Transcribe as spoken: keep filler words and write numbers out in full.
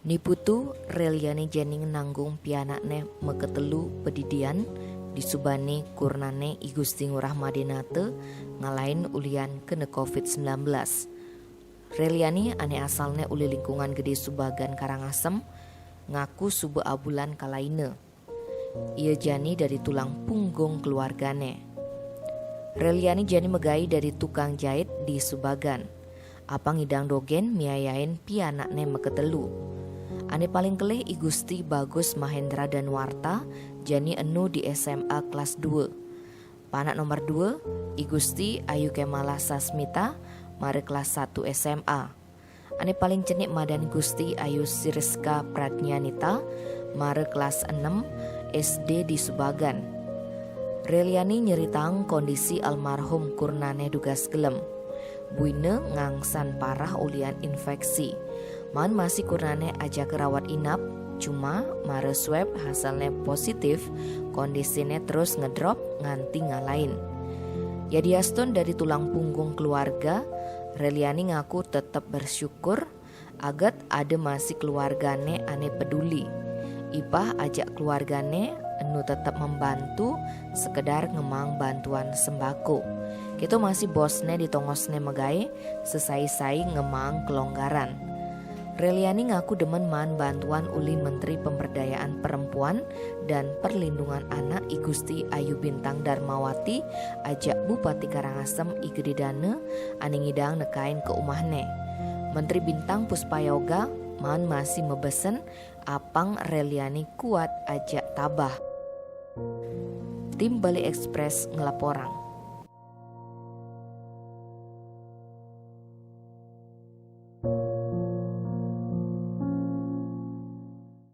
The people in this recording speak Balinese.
Niputu, Reliani jani nanggung pianakne makatelu padidian, disubani kurnane I Gusti Ngurah Madinata ngalain ulian kena covid sembilan belas. Reliani ane asalne uli lingkungan Gede Subagan Karangasem, ngaku suba abulan kalaina. Ia jani dari tulang punggung keluargane. Reliani jani megai dari tukang jahit di Subagan. Apang ngidang dogen miayain pianakne makatelu. Ane paling kelih I Gusti Bagus Mahendra Danwarta, jani enu di S M A kelas dua. Panak nomor dua, I Gusti Ayu Kemala Sasmita, mara kelas satu S M A. Ane paling cenik madan Gusti Ayu Siriska Pradnyanita, mara kelas enam S D di Subagan. Reliani nyeritang kondisi almarhum kurnane dugas gelem. Buina ngangsan parah ulian infeksi. Maan masih kurnane ajaka rawat inap, cuma mara swab hasilne positif, kondisine terus ngedrop nganti ngalain. Yadiastun dari tulang punggung keluarga, Reliani ngaku tetep bersyukur aget ada masih keluargane ane peduli. Ipah ajak keluargane enu tetep membantu sekedar ngemaang bantuan sembako. Keto masih bosne di tongosne megai, sesai-sai ngemaang kelonggaran. Reliani ngaku demen maan bantuan uli Menteri Pemberdayaan Perempuan dan Perlindungan Anak I Gusti Ayu Bintang Darmawati ajak Bupati Karangasem I Gede Dana ane ngidang nekain ke umahne. Menteri Bintang Puspayoga maan masih mebesen apang Reliani kuat ajak tabah. Tim Bali Express ngelaporang.